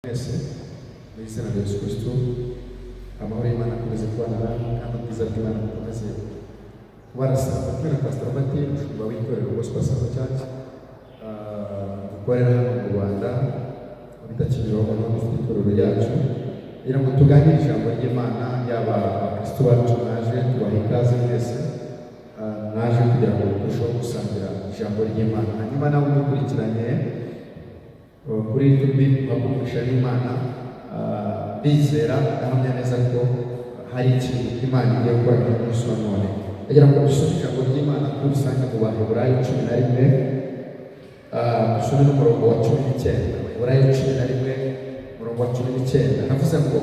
Mwese mu izina rya Yesu Kristo, amahoro y'Imana akomeze kubana namwe kandi ubwiza bw'Imana bukomeze kubarasaba. Kumwe na Pastor Robert, umushumba w'itorero Gospel Assembly Church, dukorera hano mu Rwanda bita Kimironko, niho dufite itorero ryacu, kugira ngo tuganire ijambo ry'Imana. Yaba abakristo bacu mwaje, tubaha ikaze mwese. Mwaje kugira ngo turusheho gusangira ijambo ry'Imana. Hanyuma nawe udukurikiranye kuri YouTube, bakumvisha n'Imana, ndizera, ndahamya neza ko hari ikintu Imana igiye gukora mu munsi wa none. Ndagira ngo dusome ijambo ry'Imana kuri rusange mu Baheburayo 11, dusome n'umurongo wa 19. Abaheburayo 11, umurongo wa 19, navuze ngo: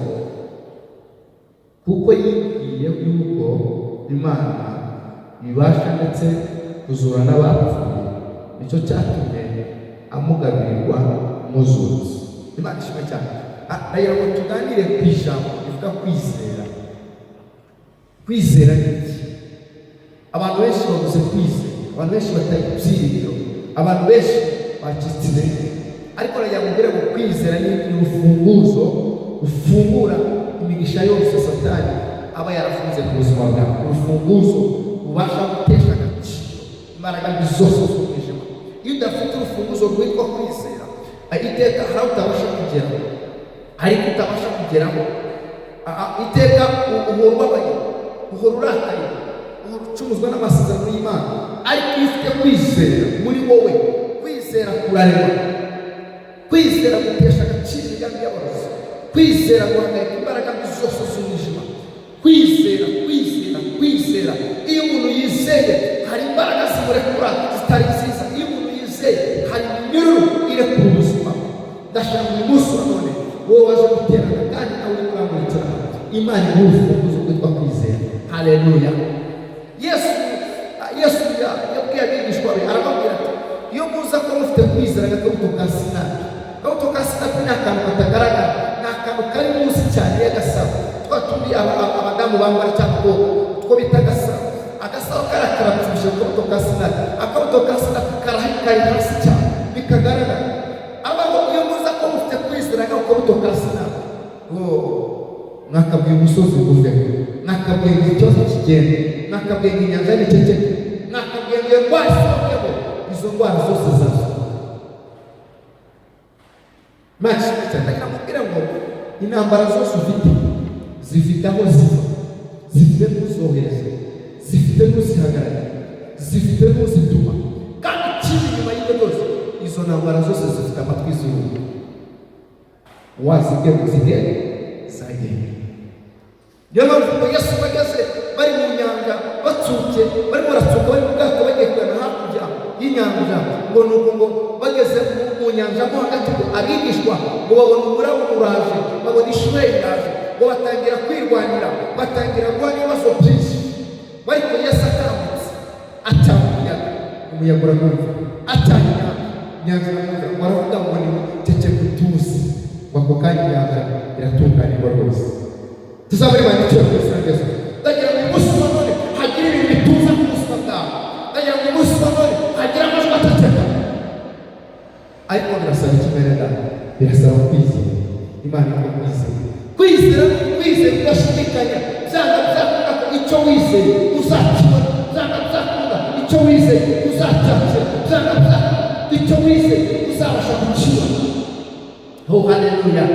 "Kuko yibwiye yuko Imana ibasha ndetse kuzura n'abapfuye, nicyo cyatumye amugabirirwa muzutse." Imana ishimwe cyane. Ndagira ngo tuganire ku ijambo rivuga kwizera. Kwizera ni iki? Abantu benshi babuze kwizera, abantu benshi bataye ibyiringiro, abantu benshi bacitse intege. Ariko nagira ngo mbwire ngo kwizera ni urufunguzo rufungura imigisha yose Satani aba yarafunze ku buzima bwawe, urufunguzo rubasha gutesha agaciro imbaraga mbi zose z'umwijima. Iyo udafite urufunguzo rwitwa kwizera, iteka hari aho utabasha kugeraho, ariko utabasha kugeraho. Iteka uhora ubabaye, uhora urakaye, uhora ucumuzwa n'amasezerano y'Imana. Ariko iyo ufite kwizera muri wowe, kwizera kurarema, kwizera gutesha agaciro imigambi y'abarozi, kwizera guhagarika imbaraga mbi zose z'umwijima. Kwizera, kwizera, kwizera. Iyo umuntu yizeye, hari imbaraga zimurekura zitari nziza. Iyo umuntu yizeye, hari iminyururu irekura ubuzima. Ndashaka uyu munsi wa none, wowe waje guterana kandi nawe urimo urankurikirana, Imana iguha urufunguzo rwitwa kwizera. Haleluya! Yesu yabwiye abigishwa be, arababwira ati: "Iyo muza kuba mufite kwizera nk'akabuto ka sinapi." Akabuto ka sinapi ni akantu katagaragara, ni akantu kari munsi cyane y'agasabo, twa tundi abadamu bambara, cyangwa two bita agasabo. Agasabo kariya karabyibushye. Akabuto ka sinapi, akabuto ka sinapi kari hasi cyane, bikagaragara. Aravuga ngo: "Iyo muza kuba mufite kwizera nk'akabuto ka sinapi, oh, mwakabwiye umusozi ngo uveho, mwakabwiye ngo ikibazo kigende, mwakabwiye ngo inyanja niceceke, mwakabwiye ngo iyo ndwara isohokeho, izo ndwara zose zasohoka." Imana ishimwe cyane. Ndagira ngo mbwire ngo intambara zose ufite zifite aho ziva, zifite n'uzohereza, zifite n'uzihagararira, zifite n'uzituma. Kandi ikindi inyuma y'ibyo byose, izo ntambara zose zifite amatwi z'uruhu. Wazibwiye ngo zigende, zagenda. Niyo mpamvu ngo Yesu bageze bari mu nyanja batsuke, barimo baratsuka, bari mu bwato bagiye kugana hakurya y'inyanja, ngo nuko ngo bageze mu nyanja mo hagati, ngo abigishwa ngo babona umuraba uraje, babona ishuheri iraje, ngo batangira kwirwanira, batangira guha ibibazo byinshi. Ariko Yesu atambutse, acana umuyaga, umuyaga uramwumva, acana inyanja, inyanja iramwumva. Ngo aravuga ngo: "Ni ceceka, utuze." Ngo ako kanya inyanja iratunganirwa rwose. Tuzabure bandikiwe ku izina rya Yesu. Ndagira ngo umunsi wa none hagire ibintu bituza ku buzima bwawe. Ndagira ngo umunsi wa none hagire amajwi aceceka. Ariko birasaba iki, mwene data? Birasaba kwizera Imana. Ko kwizera, kwizera ni ukwizera udashidikanya. Byanga byakunda ko icyo wizeye uzakibona, byanga byakunda icyo wizeye uzacyakira, byanga byakunda icyo wizeye uzabasha kukibona. Oh, haleluya!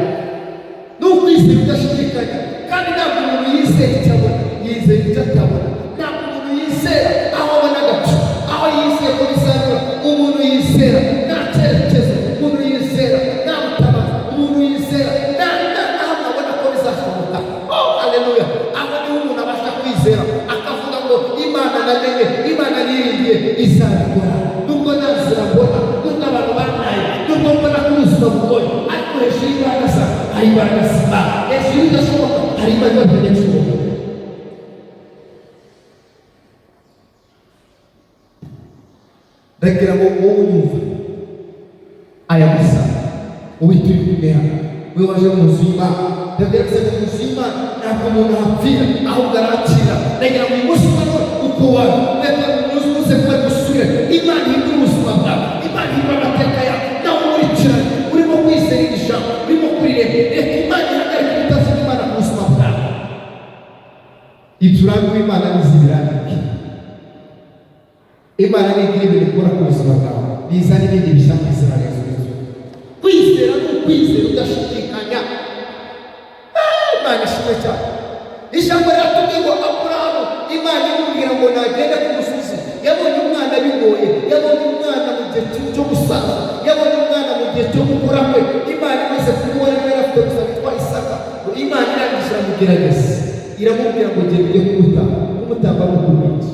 Ni ukwizera udashidikanya. Kandi ntabwo umuntu yizera icyo abona, yizera icyo atabona. Ntabwo umuntu yizera aho abona agacu, aho yizeye ko bizanyura. Umuntu yizera nta cyerekezo, umuntu yizera nta butabazi, umuntu yizera nta naho abona ko bizashoboka. Oh, haleluya! Aho niho umuntu abasha kwizera, akavuga ngo: "Imana namenye, Imana niringiye izabikora. Nubwo nta nzira mbona, nubwo abantu bantaye, nubwo mbona ko ubuzima bugoye, ariko hejuru y'imbaraga za hari imbaraga z'Imana, hejuru y'ibidashoboka hari imbaraga z'ibidashoboka." Ndagira ngo wowe unyumva aya masaha, wowe turi kumwe hano, wowe waje mu nzu y'Imana, ndabwira ngo mu nzu y'Imana ntabwo umuntu ahapfira, ahubwo arakira. Ndagira ngo uyu munsi wa none, uko waje, reka uze kuba gusubira, Imana ihindura ubuzima bwawe, Imana ihindura amateka yawe. Nawe nkurikiranye, urimo kwizera iri jambo, urimo kurireba. kubireba. Reka Imana ihagarike ibitavuga Imana ku buzima bwawe. Ibyo urambiwe, Imana ntizibirambike. Imana nigira ibintu ikora ku buzima bwawe, bizana ibindi bishya mu izina rya Yesu Kristo. Kwizera ni ukwizera udashidikanya. Ah, Imana ishimwe cyane. Ijambo riratubwiye ngo Aburahamu, Imana imubwira ngo nagende ku musozi, yabonye umwana bigoye, yabonye umwana mu gihe cyo gusaza, yabonye umwana mu gihe cyo gukura kwe. Imana imaze kumubona, niba yari afite gusa witwa Isaka, ngo Imana irangije iramugerageza, iramubwira ngo genda ujye kumutamba. Kumutamba ni ukumwica.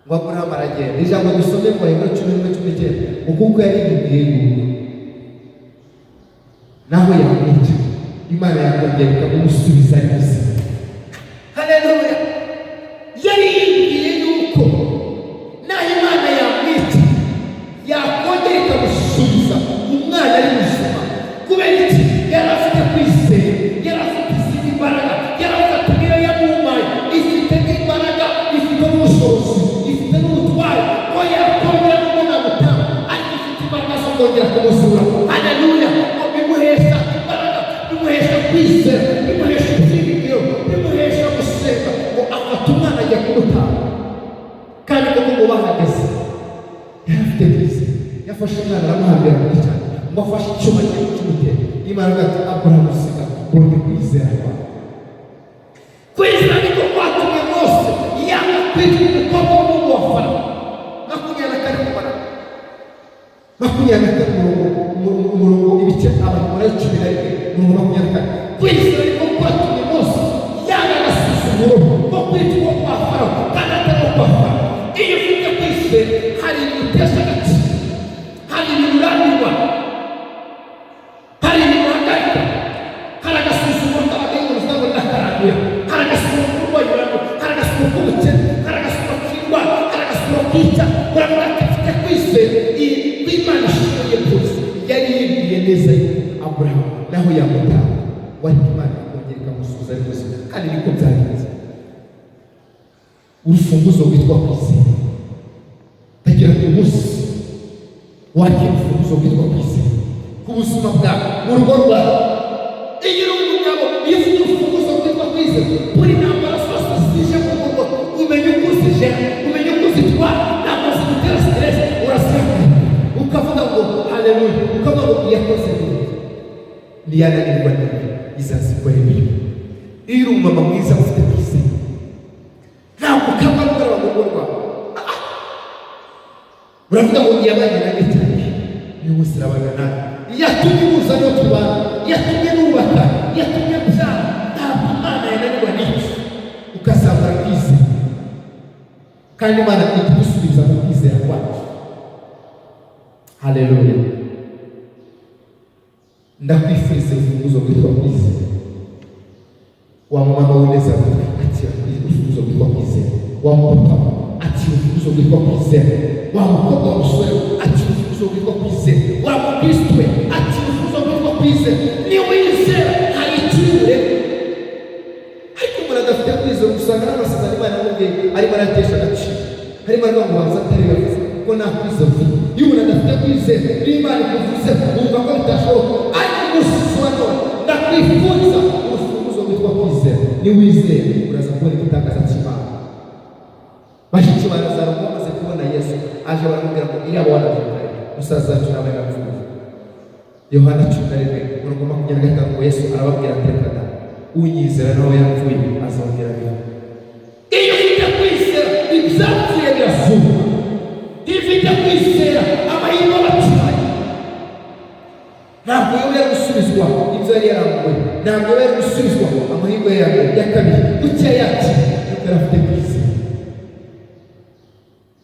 Ngo Aburahamu aragenda. Ijambo dusomye mu Baheburayo 11:19, ngo kuko yari yibwiye yuko naho yamwica, Imana yakongera ikamusubiza ari muzima. Haleluya! Yari yibwiye yuko naho Imana yamwica, yakongera ikamusubiza umwana ari muzima. Kubera iki? Yari afite kwizera, yari afite izindi mbaraga. Yari afite niyo yamumaye, ifite n'imbaraga, ifite n'ubushobozi, ifite n'ubutwari ko yakongera n'umuntu amutanga, ariko ifite imbaraga zo kongera kumuzura. Haleluya! Ngo bimuhesha imbaraga, bimuhesha kwizera, bimuhesha ibyiringiro, bimuhesha gusenga, ngo afata umwana ajya kumutanga. Kandi koko ngo bahageze, yari afite kwizera, yafashe umwana aramuhambira mu cyane, ngo afashe icyuma agiye kukimutera, Imana ati: "Aburahamu, siga, mbonye kwizera kwawe." Kwizera niko kwatumye Mose yanga kwitwa umukobwa w'umuhungu wa Farawo. 24 kubara 24, umurongo ibice Abaheburayo 11, umurongo 24. Kwizera niko kwatumye Mose yanga agasuzuguro ko kwitwa kwa Farawo kandi atari uwo kwa Farawo. Iyo ufite kwizera, hari ibintu utesha agaciro, hari ibintu urambirwa, hari ibintu uhagarika, hari agasuzuguro k'abadayimoni uvuga ngo ndakarambuye, hari agasuzuguro k'uburwayi urambuye, hari agasuzuguro k'ubukene, hari agasuzuguro k'indwara, hari agasuzuguro k'icyaha. Uravuga ati: "Mfite kwizera iyi kw'Imana ishoboye byose." Yari yibwiye neza yuko Aburahamu naho yamutanga, ariko Imana ikongera ikamusubiza ari muzima, kandi niko byagenze. Urufunguzo rwitwa kwizera. Ndagira ngo uyu munsi wakira urufunguzo rwitwa kwizera ku buzima bwawe, mu rugo rwawe. Iyo uri umugabo, iyo ufite urufunguzo rwitwa kwizera, buri ntambara zose zije mu rugo umenya uko uzijera, umenya uko uzitwara. Ntabwo zigutera stress, urazihagarika ukavuga ngo haleluya, ukavuga ngo iyakoze neza niyananirwa neza izazikora imirimo. Iyo uri umumama mwiza ufite kwizera, ntabwo ukaba n'umugoroba mu rugo rwawe. Uravuga ngo iyabanye nanjye cyane, uyu munsi irabana nawe, yatumye uhuza no tubana, yatumye nubaka, yatumye mbyara, ntabwo Imana yananirwa n'iki. Ukazamura kwizera, kandi Imana igusubiza mu kwizera kwacu. Haleluya! Ndakwifuriza urufunguzo rwitwa kwizera. Wa mama wuneze amatwi, akira urufunguzo rwitwa kwizera. Wa mupapa, akira urufunguzo rwitwa kwizera. Wa mukobwa, wa musore, akira urufunguzo rwitwa kwizera. Wa mukristo we, akira urufunguzo rwitwa kwizera. Niwizera, hari icyo uri. Ariko umuntu adafite kwizera, usanga n'amasezerano Imana yamubwiye arimo aratesha agaciro, harimo aravuga ngo banza atari yavuze ko nta kwizera ufite. Iyo umuntu adafite kwizera, niyo Imana ikuvuze wumva ko bitashoboka. Ariko umunsi wa none ndakwifuriza urufunguzo rwitwa kwizera. Niwizera, uraza kubona igitangaza cy'Imana. Bashiki ba Lazaro bamaze kubona Yesu aje, baramubwira ngo iyaba waraje kare, musaza wacu nawe yarapfuye. Yohana 11, umurongo 25, ngo Yesu arababwira ati: "Reka da, unyizera nawe yapfuye azongera abeho." Iyo ufite kwizera, ibyapfuye birazuka. Iyo ufite kwizera, amahirwe aba acuranye. Ntabwo yoba yari gusubizwa ibyo yari yarambuye, ntabwo yoba yari gusubizwa amahirwe ya mbere, ya kabiri, bucya yakira, nuko yari afite kwizera.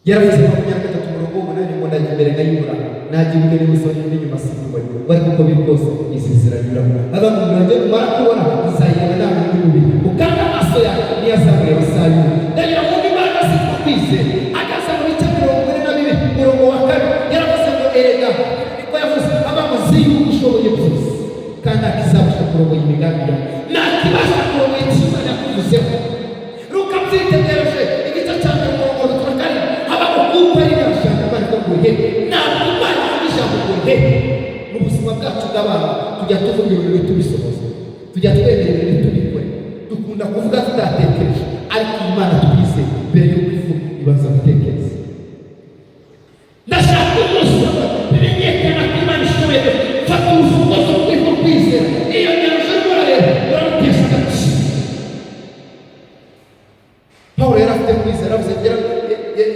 Yaravuze 23, umurongo w'umunani, ngo ndajya imbere nkayibura, najya iburyo n'ibuso n'inyuma simbibone, ngo ariko uko biri kose izi ziranyuramo. Avuga ngo njye numara kubona nzayireba nta wundi mubiri, kandi amaso yawe niyo azamureba sayura. Ndagira ngo imbaraga zitwa kwizera. Ageze mu bice 42, umurongo wa 2, yaravuze ngo erega niko yavuze abamuzi yuko ushoboye byose, kandi ntakizabasha kurogoya imigambi yawe, ntakibasha kurogoya icyo Imana yakuvuzeho. Luka byitegereje, igice cya mbere, umurongo wa 37, habaho kuko ari ijambo Imana ivuga ngo he. Ntabwo Imana ivuga ijambo ngo he mu buzima bwacu bw'abantu. Tujya tuvuga ibintu tubisohoza, tujya twemera ibintu tubikore. Dukunda kuvuga tutatekereje, ariko Imana twizeye, mbere y'uko ivuga ibanza gutekereza. Ndashaka umunsi bimenyekana ko Imana ishoboye. Fata urufunguzo rw'iko kwizera. Iyo nyanja urimo urareba, urarutesha agaciro. Pawulo yari afite kwizera. Yaravuze,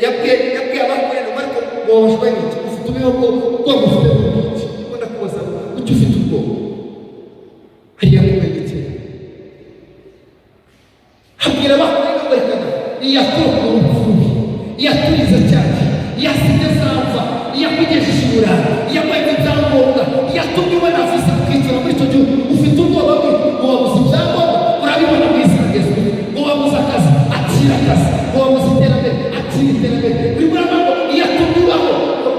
yabwiye abakorera, ariko mubabajwe n'iki? Ufite ubwoba? Ubwoba ufite n'ubwiki? Ndimo ndakubaza, kuki ufite ubwoba? Hariya kumenya iki? Abwira abakorera ngo reka, iyaturuka urupfu rubi, iyaturiza cyane, iyasibye zamva, iyakugejeje i Burayi, iyaguhaye ibyangombwa, iyatumye ubona visa ukicara muri icyo gihugu, ufite ubwoba bwe ngo wabuze ibyangombwa? Urabibona mu izina rya Yesu. Ngo wabuze akazi? Akira akazi. Ngo wabuze iterambere? Akira iterambere. Urimo uravuga ngo iyatumye ubaho,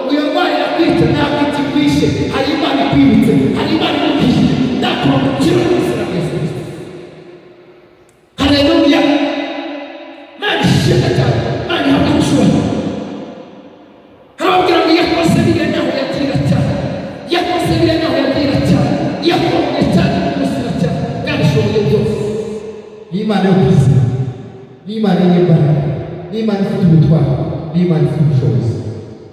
ngo iyo ndwara irakwica, ntabwo ikikwishe. Hari Imana ikwibutse, hari Imana igukijije. Ndatura gukira mu izina rya Yesu Kristo. Haleluya! Mana ishimwe cyane, Mana ihabwe icyubahiro. Harababwira ngo yakoze biriya naho yagira cyane, yakoze biriya naho yagira cyane, yakomeye cyane kumusira cyane, kandi ishoboye byose. Ni Imana yo kwizera, ni Imana y'imbaraga, ni Imana ifite ubutwari, ni Imana ifite ubushobozi.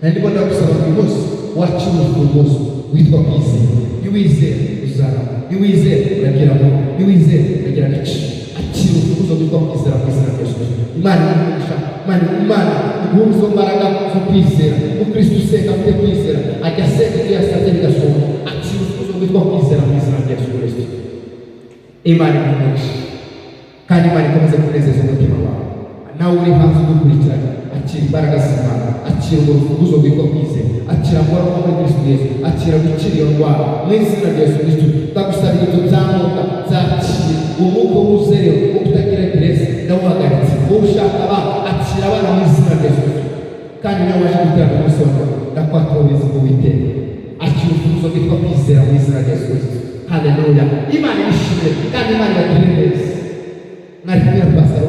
Nari ndimo ndagusaba buri munsi wakira urufunguzo witwa kwizera. Niwizera uzarama, niwizera uragira amahoro, niwizera uragira agaciro. Akira urufunguzo rwitwa kwizera mu izina rya Yesu Kristo. Imana iguha, Imana iguha izo mbaraga zo kwizera. Umukristo usenga afite kwizera ajya asenga, ibyo yasabye bigasohoka. Akira urufunguzo rwitwa kwizera mu izina rya Yesu Kristo. Imana iguha, kandi Imana ikomeze kunezeza umutima wawe. Nawe uri hanze udukurikiranye, akira imbaraga z'Imana, akira urwo rufunguzo rwitwa kwizera, akira amahoro muri Kristo Yesu, akira gukira iyo ndwara mu izina rya Yesu Kristo. Ndagusabira ibyo byangombwa byakira. Uwo mwuka w'uzerero wo kutagira aderesi ndawuhagaritse. Wowe ushaka abana, akira abana mu izina rya Yesu Kristo. Kandi nawe waje guterana umunsi wa none, ndakwatura uburinzi bw'Uwiteka. Akira urufunguzo rwitwa kwizera mu izina rya Yesu Kristo. Haleluya! Imana ibishimire kandi Imana ibagirire neza. Mwari kumwe na Pastor.